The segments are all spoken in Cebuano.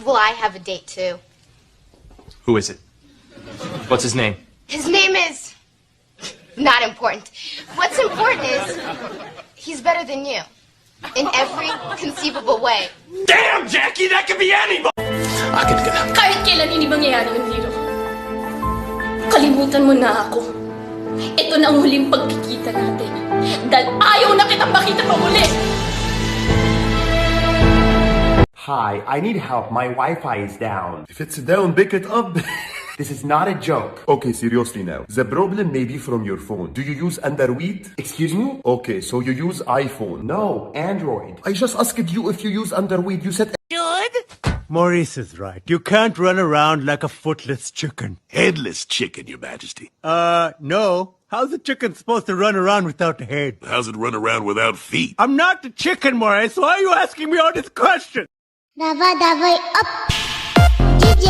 Well, I have a date too. Who is it? What's his name? His name is not important. What's important is he's better than you in every conceivable way. Damn, Jackie, that could be anybody! Akin ka na. Kahit kailan hindi mangyayari yun, Hiro. Kalimutan mo na ako. Ito na ang huling pagkikita natin. Dahil ayaw na kitang makita pa muli! Hi, I need help. My Wi-Fi is down. If it's down, pick it up. This is not a joke. Okay, seriously now. The problem may be from your phone. Do you use Android? Excuse me? Okay, so you use iPhone. No, Android. I just asked you if you use Android. You said Maurice is right. You can't run around like a footless chicken. Headless chicken, Your Majesty. No. How's a chicken supposed to run around without a head? How's it run around without feet? I'm not the chicken, Maurice. Why are you asking me all these questions? Давай, давай, up! DJ!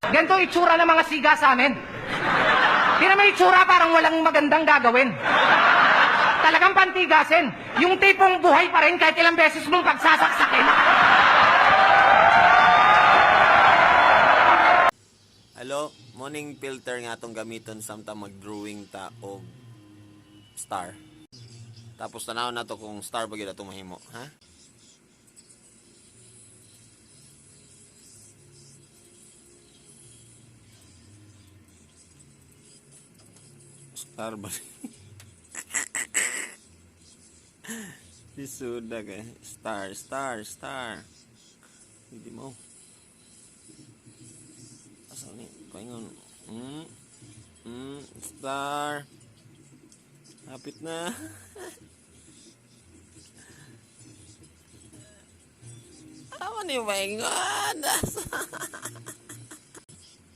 Ganito itsura ng mga siga sa amin. Tira mo itsura, parang walang magandang gagawin. Talagang pantigasin. Yung tipong buhay pa rin kahit ilang beses mong pagsasaksakin. Hello, morning filter nga atong gamiton samtang mag-drawing ta og star. Tapos tanaw na to kung star ba gyud atong mahimo, ha? Star ba? Lisuda ka. Star, star, star. Hindi mo. Asa ni? Paingon. Star. Hapit na. Amo ni paingon.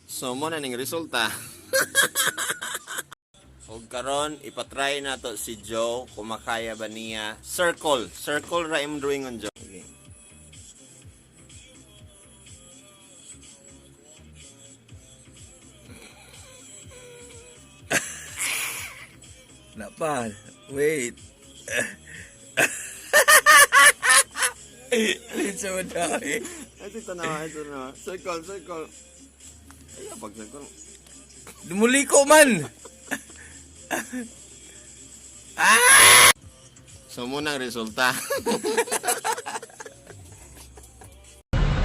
So mo na ning resulta. Og karon ipatry na to si Joe kung makaya ba niya. Circle. Circle ra imong drawing on Joe. Okay. Napa, wait. Lisa mo daw eh. Ito na, ito na. Circle, circle. Ay, pag circle. Dumuliko man! So muna ang resulta.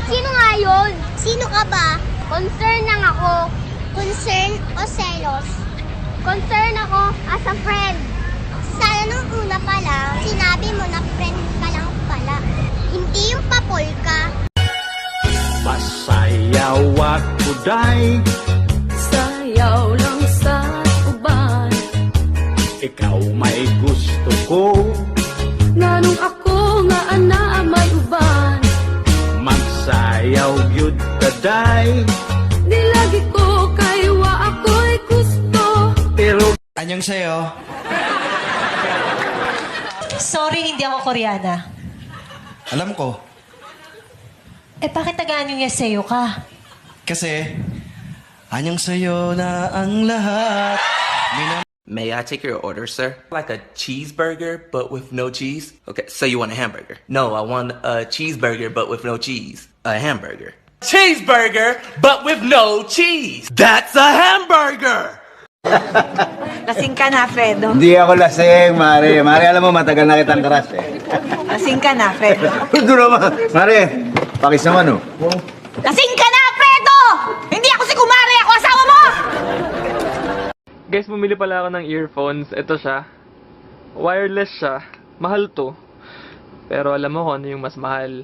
Sino nga yun? Sino ka ba? Concern lang ako. Concern o selos? Concern ako as a friend. Sana nung una pa lang, sinabi mo na friend ka lang pala. Hindi yung papol ka. Pasayaw ako, day. Sayaw lang sa uban. Ikaw may gusto ko. Nganong ako nga ana may uban. Magsayaw gyud ka, day. Di lagi ko kay wa ako'y gusto. Pero Anyong sa'yo? Sorry, hindi ako Koreana. Alam ko. Eh, bakit tagaan yung yaseo ka? Kasi, anyong sa'yo na ang lahat. May I take your order, sir? Like a cheeseburger, but with no cheese? Okay, so you want a hamburger? No, I want a cheeseburger, but with no cheese. A hamburger. Cheeseburger, but with no cheese! That's a hamburger! Lasing ka na, Fredo. Hindi ako lasing, Mare. Mare, alam mo, matagal na kitang crush eh. Lasing ka na, Fredo. Ito naman. Mare, pakis naman oh. Lasing ka na, Fredo! Hindi ako si Kumare, ako asawa mo! Guys, bumili pala ako ng earphones. Ito siya. Wireless siya. Mahal to. Pero alam mo kung ano yung mas mahal.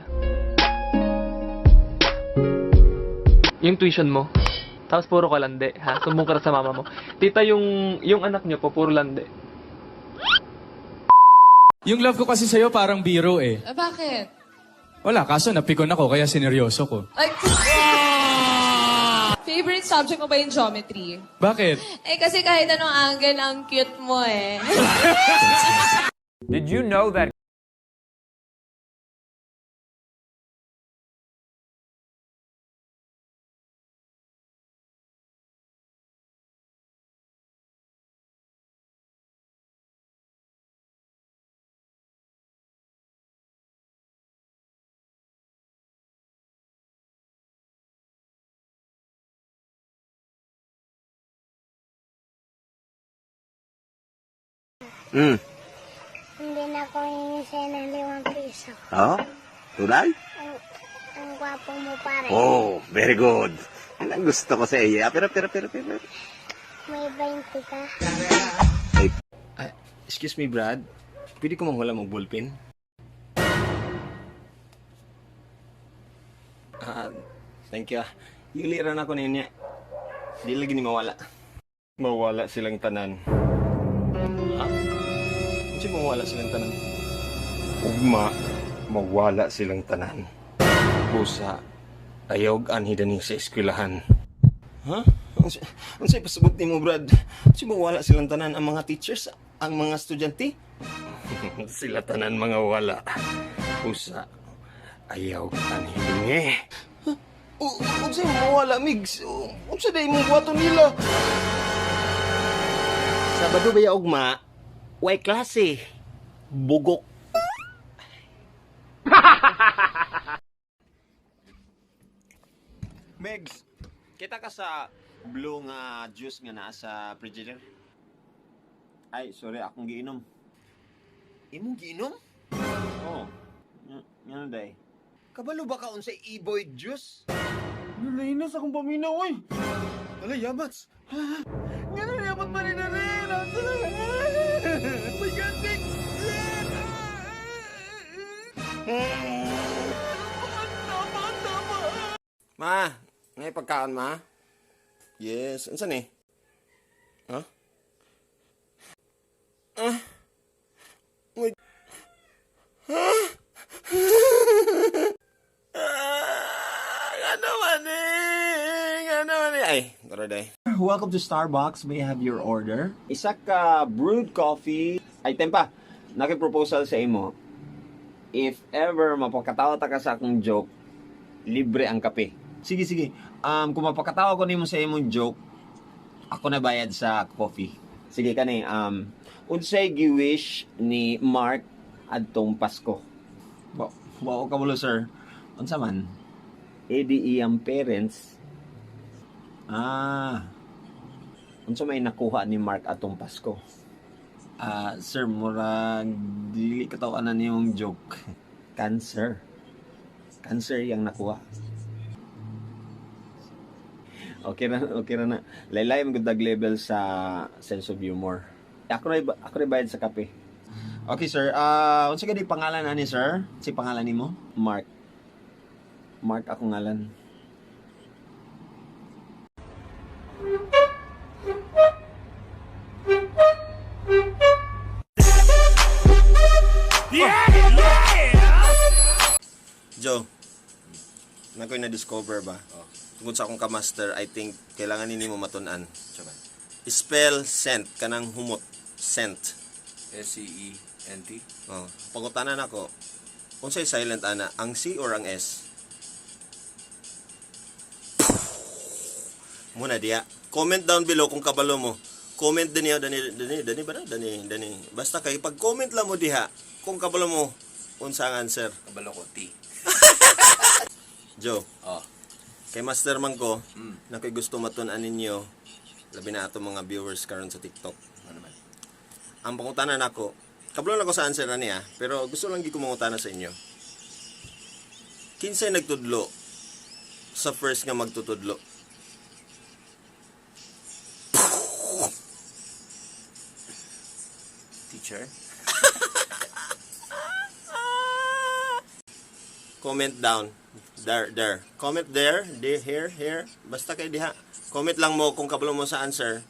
Yung tuition mo. Tapos puro ka landi, ha? Sumbong ka na sa mama mo. Tita, yung anak niyo po, puro landi. Yung love ko kasi sa'yo parang biro eh. Bakit? Wala, kaso napikon ako, kaya sineryoso ko. Ay, favorite subject mo ba yung geometry? Bakit? Eh, kasi kahit anong angle, ang cute mo eh. Did you know that Hindi na ako hihingi sa'yo ng 5 piso. Oh? Tunay? Ang gwapo mo pare. Oh, very good. Yan ang gusto ko sa iya. Pero, pero, pero, pero. May 20 ka. Excuse me, Brad. Pwede ko manghula mo ballpen? Ah, thank you. Yuli ra na ko ninya. Di lagi ni mawala. Mawala silang tanan. Ha? Unsa mawala silang tanan? Ugma, mawala silang tanan. Busa, ayaw anhi dani sa eskwelahan. Ha? Unsa unsa pasabot nimo, Brad? Unsa mawala silang tanan ang mga teachers, ang mga estudyante? Sila tanan mga wala. Usa, ayaw anhi dani. Unsa mawala, Migs? Unsa day imong buhaton nila? Sabado ba ya ugma? Way klase. Bugok. Megs, kita ka sa blue nga juice nga naa sa frigidaire? Ay, sorry, akong giinom. Imong giinom? Oo. Oh. Ngano day? Kabalo ba ka unsay e-boy juice? Nalainas akong paminaw, oy. Ala, yamats. Ngano yamat pa rin na rin. Oh my God, Megs! Ma, may pagkaon, ma? Yes, unsa ni? Huh? Ah? Wait. Huh? Ah, ano man eh? Ano man eh? Ay, tara day. Welcome to Starbucks. May I have your order? Isa ka brewed coffee. Ay, tempa. Naki-proposal sa imo. If ever mapakatawa ta ka sa akong joke, libre ang kape. Sige, sige. Kung mapakatawa ko nimo sa imong joke, ako na bayad sa coffee. Sige kani, unsay giwish ni Mark adtong Pasko? Wa wa ka bulo, sir. Unsa man? ADE ang parents. Ah. Unsa may nakuha ni Mark atong Pasko? Ah, sir, murag dili ka taw-anan niyong joke. Cancer. Cancer yang nakuha. Okay ra, okay ra na. Laylay man gud level sa sense of humor. Ako na bayad sa kape. Okay sir, ah unsa gani pangalan ani sir? Si pangalan nimo? Mark. Mark ako ngalan. Joe, nakoy na-discover ba? Tungkol sa akong kamaster, I think kailangan nini mo matun-an. Spell scent, kanang humot. Scent. S-C-E-N-T? Oh, pangutanan ako. Unsay silent ana, ang C or ang S? Muna diya. Comment down below kung kabalo mo. Comment din niya dani dani dani ba na? Dani dani. Basta kay pag comment lang mo diha kung kabalo mo unsa ang answer. Kabalo ko, T. Joe. Oh. Kay Master man ko, na ko'y gusto matun-an ninyo, labi na ato mga viewers karon sa TikTok. Ano man? Ang pangutana nako, kabalo na ko sa answer ani ah, pero gusto lang gid ko mangutana sa inyo. Kinsay nagtudlo sa first nga magtutudlo? Teacher? Comment down. There, there. Comment there, there, here, here. Basta kay diha. Comment lang mo kung kabalo mo sa answer.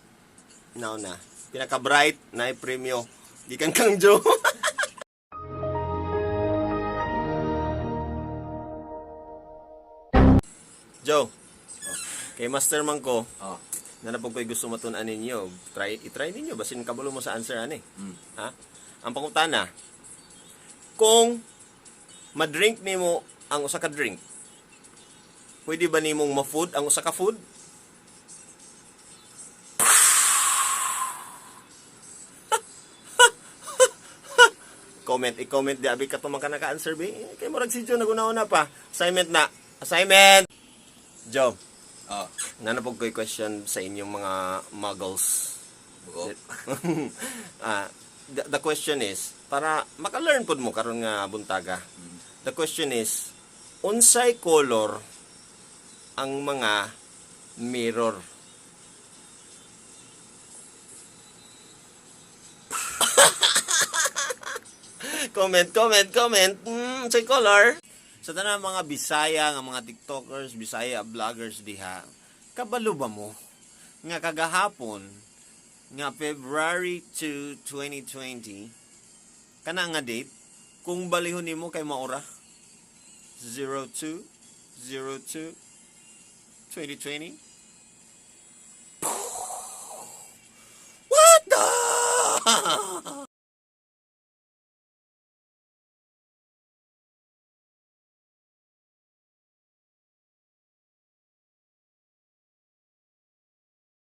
Now na. Pinaka-bright na premyo. Gikan kang Joe. Joe. Kay master man ko. Oh. Na napog ko'y gusto matun-an ninyo. Try, i-try ninyo. Basin kabalo mo sa answer ani. Ha? Ang pangutana, kung ma-drink nimo ang usa ka drink, pwede ba nimong ma-food ang usa ka food? Comment, i-comment di abi kato man ka naka-answer be. Eh, kay murag si Joe naguna-una pa. Assignment na. Assignment. Joe. Oh. Nanapog ko'y question sa inyong mga muggles. Bugo. Ah, the question is, para maka-learn pod mo karon nga buntaga. The question is, unsay color ang mga mirror? Comment, comment, comment. Unsay color? Sa tanan mga Bisaya nga mga TikTokers, Bisaya vloggers diha, kabalo ba mo nga kagahapon nga February 2, 2020, kana nga date, kung balihon nimo kay maura 02 02 2020. What the?